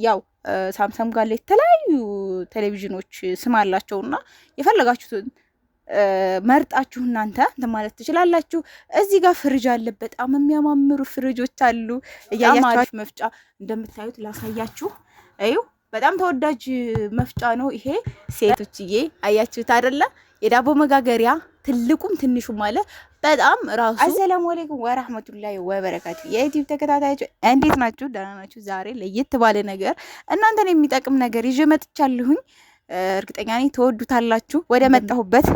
ያው ሳምሰንግ ጋር የተለያዩ ቴሌቪዥኖች ስም አላቸውና የፈለጋችሁትን መርጣችሁ እናንተ እንትን ማለት ትችላላችሁ። እዚህ ጋር ፍሪጅ አለ። በጣም የሚያማምሩ ፍሪጆች አሉ። እያያችሁ መፍጫ እንደምታዩት ላሳያችሁ። እዩ፣ በጣም ተወዳጅ መፍጫ ነው ይሄ። ሴቶችዬ አያችሁት አይደለ? የዳቦ መጋገሪያ ትልቁም ትንሹም አለ። በጣም ራሱ። አሰላሙ አለይኩም ወራህመቱላሂ ወበረካቱ። የዩቲዩብ ተከታታዮች እንዴት ናችሁ? ደህና ናችሁ? ዛሬ ለየት ባለ ነገር እናንተን የሚጠቅም ነገር ይዤ መጥቻለሁኝ። እርግጠኛ ነኝ ትወዱታላችሁ። ወደ መጣሁበት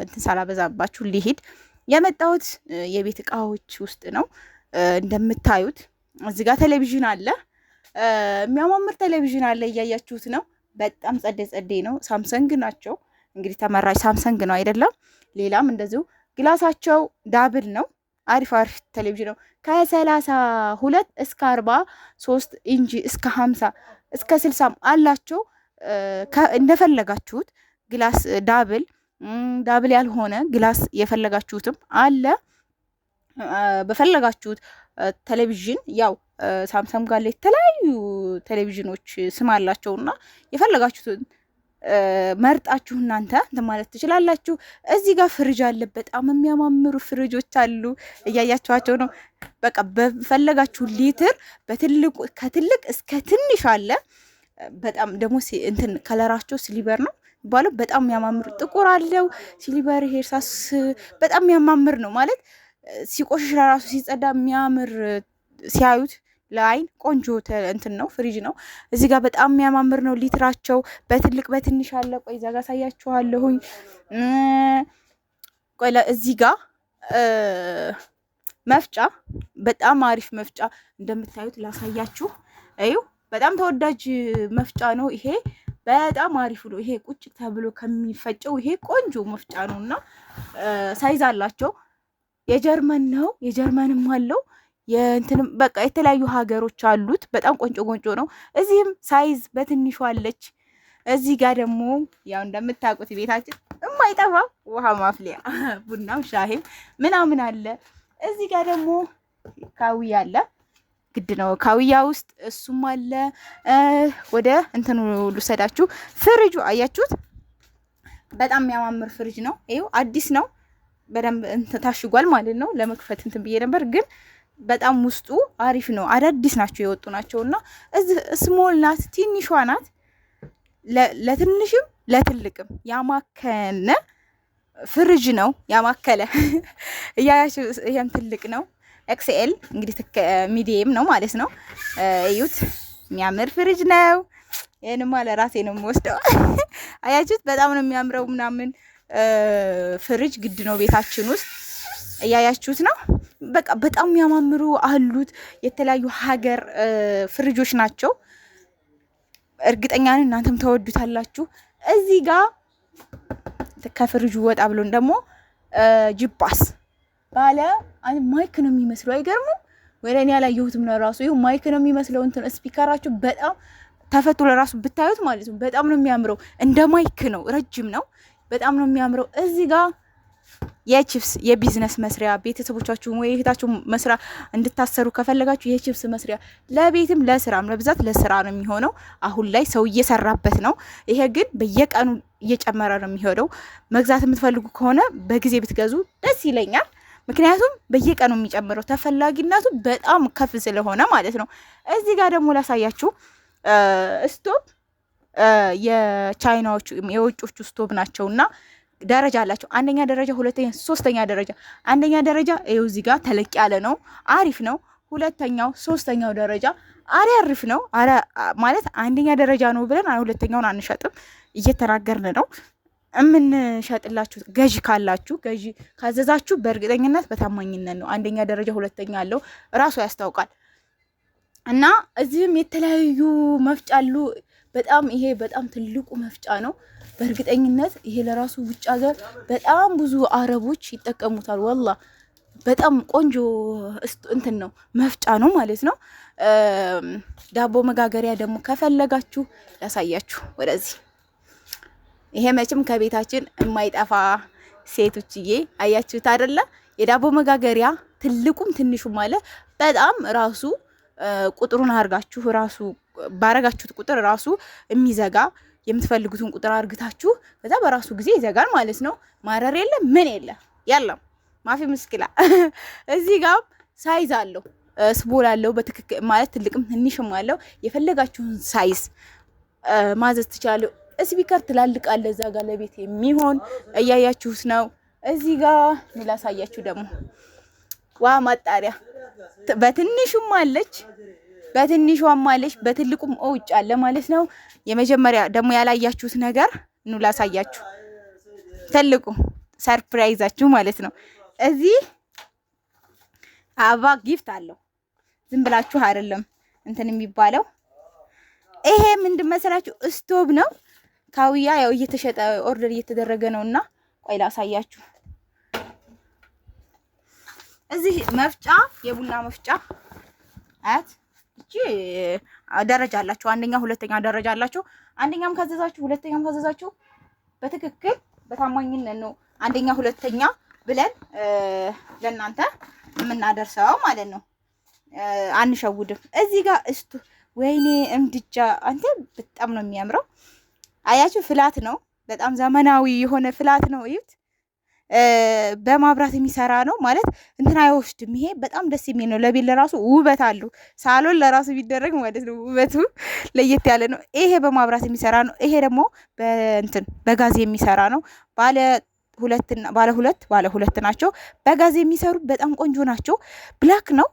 እንትን ሳላበዛባችሁ ሊሄድ የመጣሁት የቤት እቃዎች ውስጥ ነው። እንደምታዩት እዚህ ጋር ቴሌቪዥን አለ። የሚያማምር ቴሌቪዥን አለ፣ እያያችሁት ነው። በጣም ጸዴ ጸዴ ነው። ሳምሰንግ ናቸው እንግዲህ፣ ተመራጭ ሳምሰንግ ነው አይደለም። ሌላም እንደዚሁ glass ኣቸው double ነው። አሪፍ አሪፍ ቴሌቪዥን ነው። ከ32 እስከ 43 ኢንች እስከ 50 እስከ 60ም አላቸው። እንደፈለጋችሁት glass double፣ double ያልሆነ glass የፈለጋችሁትም አለ። በፈለጋችሁት ቴሌቪዥን ያው ሳምሰንግ ጋር የተለያዩ ቴሌቪዥኖች ስም አላቸውና የፈለጋችሁትን መርጣችሁ እናንተ እንትን ማለት ትችላላችሁ። እዚህ ጋር ፍሪጅ አለ። በጣም የሚያማምሩ ፍሪጆች አሉ። እያያችኋቸው ነው። በቃ በፈለጋችሁ ሊትር በትልቁ ከትልቅ እስከ ትንሽ አለ። በጣም ደግሞ እንትን color ኣቸው silver ነው የሚባለው። በጣም የሚያማምሩ ጥቁር አለው፣ silver፣ ይሄ እርሳስ በጣም የሚያማምር ነው ማለት ሲቆሽሽ ለራሱ ሲጸዳ የሚያምር፣ ሲያዩት ለአይን ቆንጆ እንትን ነው፣ ፍሪጅ ነው። እዚህ ጋር በጣም የሚያማምር ነው። ሊትራቸው በትልቅ በትንሽ አለ። ቆይ እዛ ጋር አሳያችኋለሁኝ። ቆይ እዚህ ጋር መፍጫ፣ በጣም አሪፍ መፍጫ እንደምታዩት ላሳያችሁ። እዩ፣ በጣም ተወዳጅ መፍጫ ነው ይሄ። በጣም አሪፍ ነው። ይሄ ቁጭ ተብሎ ከሚፈጨው ይሄ ቆንጆ መፍጫ ነው እና size አላቸው። የጀርመን ነው፣ የጀርመንም አለው፣ የእንትንም በቃ የተለያዩ ሀገሮች አሉት። በጣም ቆንጆ ቆንጆ ነው። እዚህም size በትንሹ አለች። እዚህ ጋር ደግሞ ያው እንደምታውቁት ቤታችን የማይጠፋ ውሃ ማፍሊያ ቡናም ሻሂም ምናምን አለ። እዚህ ጋር ደግሞ ካውያ አለ። ግድ ነው ካውያ ውስጥ እሱም አለ። ወደ እንትኑ ልውሰዳችሁ። ፍሪጁ አያችሁት? በጣም የሚያማምር ፍሪጅ ነው። ይኸው አዲስ ነው። በደንብ እንትን ታሽጓል ማለት ነው። ለመክፈት እንትን ብዬ ነበር ግን በጣም ውስጡ አሪፍ ነው። አዳዲስ ናቸው የወጡ ናቸው እና እዚህ small ናት፣ ትንሿ ናት። ለትንሽም ለትልቅም ያማከለ ፍሪጅ ነው። ያማከለ እያያችሁ ይሄም ትልቅ ነው። XL እንግዲህ medium ነው ማለት ነው። እዩት፣ የሚያምር ፍሪጅ ነው። ይህንማ ለራሴ ነው የምወስደው። አያችሁት? በጣም ነው የሚያምረው ምናምን። ፍሪጅ ግድ ነው ቤታችን ውስጥ፣ እያያችሁት ነው። በቃ በጣም የሚያማምሩ አሉት። የተለያዩ ሀገር ፍሪጆች ናቸው። እርግጠኛ ነኝ እናንተም ተወዱታላችሁ። እዚህ ጋር ከፍሪጁ ወጣ ብሎን ደግሞ ጅፓስ ባለ mic ነው የሚመስለው። አይገርምም? ወይ እኔ ያላየሁትም ነው ራሱ። ይኸው mic ነው የሚመስለው። እንትን speaker ኣቸው በጣም ተፈቶ ለራሱ ብታዩት ማለት ነው በጣም ነው የሚያምረው። እንደ mic ነው፣ ረጅም ነው። በጣም ነው የሚያምረው። እዚህ ጋር የ chips የ business መስሪያ፣ ቤተሰቦቻችሁን ወይ እህታችሁ መስሪያ እንድታሰሩ ከፈለጋችሁ የቺፕስ መስሪያ ለቤትም ለስራም፣ ለብዛት ለስራ ነው የሚሆነው። አሁን ላይ ሰው እየሰራበት ነው። ይሄ ግን በየቀኑ እየጨመረ ነው የሚሄደው። መግዛት የምትፈልጉ ከሆነ በጊዜ ብትገዙ ደስ ይለኛል። ምክንያቱም በየቀኑ የሚጨምረው ተፈላጊነቱ በጣም ከፍ ስለሆነ ማለት ነው። እዚህ ጋር ደግሞ ላሳያችሁ ስቶፕ፣ የቻይናዎቹ የውጮቹ ስቶቭ ናቸው እና ደረጃ አላቸው። አንደኛ ደረጃ፣ ሁለተኛ፣ ሶስተኛ ደረጃ። አንደኛ ደረጃ ይኸው እዚህ ጋር ተለቅ ያለ ነው፣ አሪፍ ነው። ሁለተኛው፣ ሶስተኛው ደረጃ አሪፍ ነው ማለት አንደኛ ደረጃ ነው ብለን ሁለተኛውን አንሸጥም፣ እየተናገርን ነው። የምንሸጥላችሁ ገዢ ካላችሁ፣ ገዢ ካዘዛችሁ በእርግጠኝነት በታማኝነት ነው። አንደኛ ደረጃ ሁለተኛ አለው እራሱ ያስታውቃል። እና እዚህም የተለያዩ መፍጫ አሉ። በጣም ይሄ በጣም ትልቁ መፍጫ ነው። በእርግጠኝነት ይሄ ለራሱ ውጭ ሀገር በጣም ብዙ አረቦች ይጠቀሙታል። ወላ በጣም ቆንጆ እንትን ነው፣ መፍጫ ነው ማለት ነው። ዳቦ መጋገሪያ ደግሞ ከፈለጋችሁ ያሳያችሁ ወደዚህ። ይሄ መቼም ከቤታችን የማይጠፋ ሴቶችዬ፣ አያችሁት አይደለ? የዳቦ መጋገሪያ ትልቁም ትንሹም አለ። በጣም ራሱ ቁጥሩን አድርጋችሁ ራሱ ባረጋችሁት ቁጥር ራሱ የሚዘጋ፣ የምትፈልጉትን ቁጥር አርግታችሁ ከዛ በራሱ ጊዜ ይዘጋል ማለት ነው። ማረር የለ ምን የለ የለም مافي مشكلة። እዚህ ጋር size አለው፣ small አለው፣ በትክክል ማለት ትልቅም ትንሽም አለው። የፈለጋችሁን size ማዘዝ ትችላለሁ። Speaker ትላልቅ አለ እዛ ጋር ለቤት የሚሆን እያያችሁት ነው። እዚህ ጋር ምን ላሳያችሁ ደግሞ ውሃ ማጣሪያ በትንሹም አለች፣ በትንሿም አለች፣ በትልቁም ውጭ አለ ማለት ነው። የመጀመሪያ ደግሞ ያላያችሁት ነገር ኑ ላሳያችሁ። ትልቁ surprise ኣችሁ ማለት ነው። እዚህ አበባ gift አለው። ዝም ብላችሁ አይደለም እንትን የሚባለው። ይሄ ምንድን መሰላችሁ? ስቶብ ነው። ካውያ ያው እየተሸጠ order እየተደረገ ነውና ቆይ ላሳያችሁ። እዚህ መፍጫ፣ የቡና መፍጫ አያት እቺ ደረጃ አላችሁ። አንደኛ ሁለተኛ ደረጃ አላችሁ። አንደኛም ካዘዛችሁ ሁለተኛም ካዘዛችሁ በትክክል በታማኝነት ነው አንደኛ ሁለተኛ ብለን ለእናንተ የምናደርሰው ማለት ነው። አንሸውድም። እዚህ ጋር እስቱ ወይኔ እምድጃ አንተ በጣም ነው የሚያምረው። አያችሁ flat ነው። በጣም ዘመናዊ የሆነ flat ነው። እዩት። በማብራት የሚሰራ ነው ማለት እንትን አይወስድም። ይሄ በጣም ደስ የሚል ነው። ለቤት ለራሱ ውበት አለው። ሳሎን ለራሱ ቢደረግ ማለት ነው ውበቱ ለየት ያለ ነው። ይሄ በማብራት የሚሰራ ነው። ይሄ ደግሞ በእንትን በጋዝ የሚሰራ ነው። ባለ ሁለት ባለ ሁለት ባለ ሁለት ናቸው። በጋዝ የሚሰሩ በጣም ቆንጆ ናቸው። Black ነው።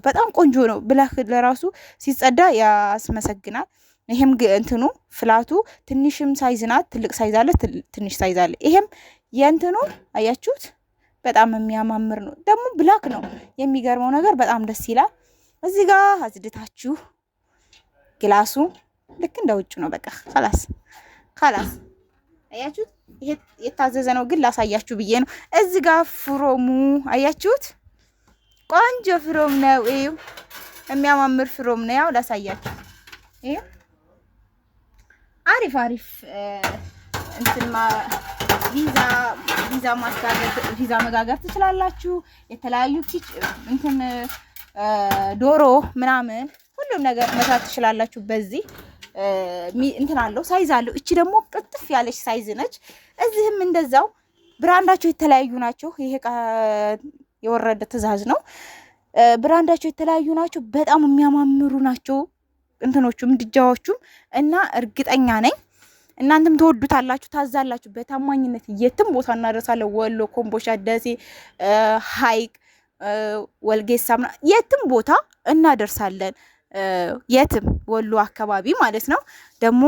በጣም ቆንጆ ነው። Black ለራሱ ሲጸዳ ያስመሰግናል። ይሄም እንትኑ flat ኡ ትንሽም size ናት። ትልቅ size አለ፣ ትንሽ size አለ። ይሄም የእንትኑ አያችሁት በጣም የሚያማምር ነው። ደግሞ black ነው። የሚገርመው ነገር በጣም ደስ ይላል። እዚህ ጋር አጽድታችሁ ግላሱ ልክ እንደ ውጭ ነው። በቃ خلاص خلاص አያችሁት። ይሄ የታዘዘ ነው ግን ላሳያችሁ ብዬ ነው። እዚህ ጋር ፍሮሙ አያችሁት፣ ቆንጆ ፍሮም ነው። እዩ፣ የሚያማምር ፍሮም ነው። ያው ላሳያችሁ። እዩ፣ አሪፍ አሪፍ እንትን ቪዛ ቪዛ ማስጋገር ቪዛ መጋገር ትችላላችሁ። የተለያዩ ኪች እንትን ዶሮ ምናምን ሁሉም ነገር መስራት ትችላላችሁ። በዚህ እንትን አለው፣ size አለው። እቺ ደግሞ ቅጥፍ ያለች size ነች። እዚህም እንደዛው brand ኣቸው የተለያዩ ናቸው። ይሄ የወረደ ትዕዛዝ ነው። Brand ኣቸው የተለያዩ ናቸው። በጣም የሚያማምሩ ናቸው እንትኖቹም ምድጃዎቹም እና እርግጠኛ ነኝ እናንተም ትወዱታላችሁ፣ ታዛላችሁ። በታማኝነት የትም ቦታ እናደርሳለን። ወሎ፣ ኮምቦልቻ፣ ደሴ፣ ሀይቅ፣ ወልጌሳ የትም ቦታ እናደርሳለን። የትም ወሎ አካባቢ ማለት ነው። ደግሞ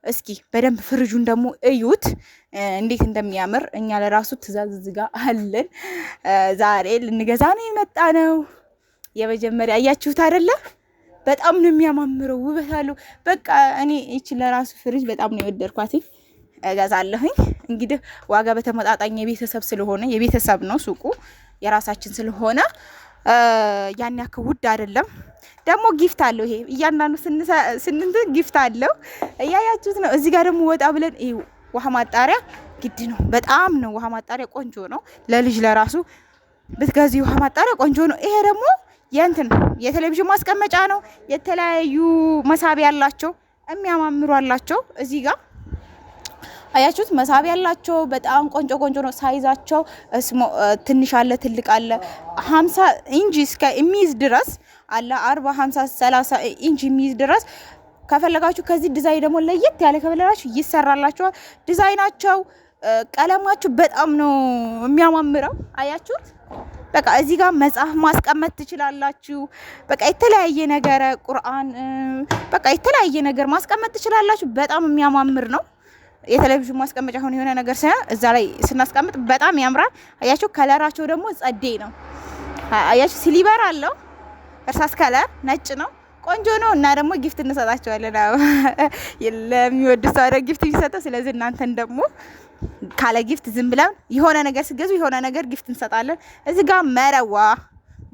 እስኪ በደንብ ፍሪጁን ደግሞ እዩት እንዴት እንደሚያምር። እኛ ለራሱ ትዕዛዝ እዚህ ጋር አለን። ዛሬ ልንገዛ ነው የመጣ ነው። የመጀመሪያ አያችሁት አይደለ? በጣም ነው የሚያማምረው፣ ውበት አለው። በቃ እኔ ይቺ ለራሱ ፍሪጅ በጣም ነው የወደድኳት። እገዛለሁኝ። እንግዲህ ዋጋ በተመጣጣኝ የቤተሰብ ስለሆነ፣ የቤተሰብ ነው ሱቁ፣ የራሳችን ስለሆነ ያን ያክል ውድ አይደለም። ደግሞ gift አለው። ይሄ እያንዳንዱ ስንንት gift አለው። እያያችሁት ነው። እዚህ ጋር ደግሞ ወጣ ብለን ውሃ ማጣሪያ ግድ ነው። በጣም ነው ውሃ ማጣሪያ ቆንጆ ነው። ለልጅ ለራሱ ብትገዙ ውሃ ማጣሪያ ቆንጆ ነው። ይሄ ደግሞ የእንትን የቴሌቪዥን ማስቀመጫ ነው። የተለያዩ መሳቢያ አላቸው፣ የሚያማምሩ አላቸው። እዚህ ጋር አያችሁት? መሳቢያ ያላቸው በጣም ቆንጆ ቆንጆ ነው። Size ኣቸው ትንሽ አለ፣ ትልቅ አለ። 50 ኢንች እስከ የሚይዝ ድረስ አለ። 40፣ 50፣ 30 ኢንች የሚይዝ ድረስ ከፈለጋችሁ ከዚህ ዲዛይን ደግሞ ለየት ያለ ከፈለጋችሁ ይሰራላችኋል። ዲዛይናቸው ቀለማቸው በጣም ነው የሚያማምረው። አያችሁት? በቃ እዚህ ጋር መጽሐፍ ማስቀመጥ ትችላላችሁ። በቃ የተለያየ ነገር ቁርአን፣ በቃ የተለያየ ነገር ማስቀመጥ ትችላላችሁ። በጣም የሚያማምር ነው። የቴሌቪዥን ማስቀመጫ አሁን የሆነ ነገር ሳይሆን እዛ ላይ ስናስቀምጥ በጣም ያምራል። አያችሁ፣ color ኣቸው ደግሞ ጸዴ ነው። አያችሁ፣ silver አለው፣ እርሳስ color ነጭ ነው። ቆንጆ ነው። እና ደግሞ gift እንሰጣቸዋለን። ለሚወድ ሰው gift የሚሰጠው። ስለዚህ እናንተን ደግሞ ካለ gift ዝም ብለን የሆነ ነገር ስገዙ የሆነ ነገር gift እንሰጣለን። እዚህ ጋር መረዋ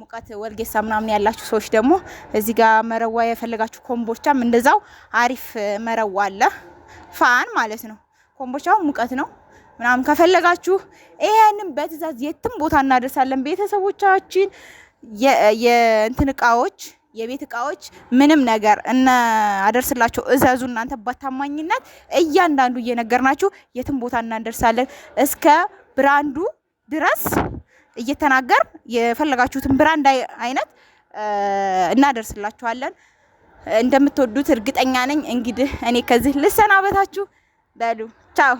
ሙቀት ወልጌሳ ምናምን ያላችሁ ሰዎች ደግሞ እዚህ ጋር መረዋ የፈለጋችሁ ኮምቦቻም እንደዛው አሪፍ መረዋ አለ። Fan ማለት ነው። ኮምቦቻው ሙቀት ነው ምናምን ከፈለጋችሁ ይሄንን በትዕዛዝ የትም ቦታ እናደርሳለን። ቤተሰቦቻችን የእንትን እቃዎች የቤት እቃዎች ምንም ነገር እነ አደርስላቸው እዘዙ። እናንተ በታማኝነት እያንዳንዱ እየነገርናችሁ የትም ቦታ እናደርሳለን እስከ brand ኡ ድረስ እየተናገር የፈለጋችሁትን brand አይነት እናደርስላችኋለን። እንደምትወዱት እርግጠኛ ነኝ። እንግዲህ እኔ ከዚህ ልሰናበታችሁ። በሉ ቻው።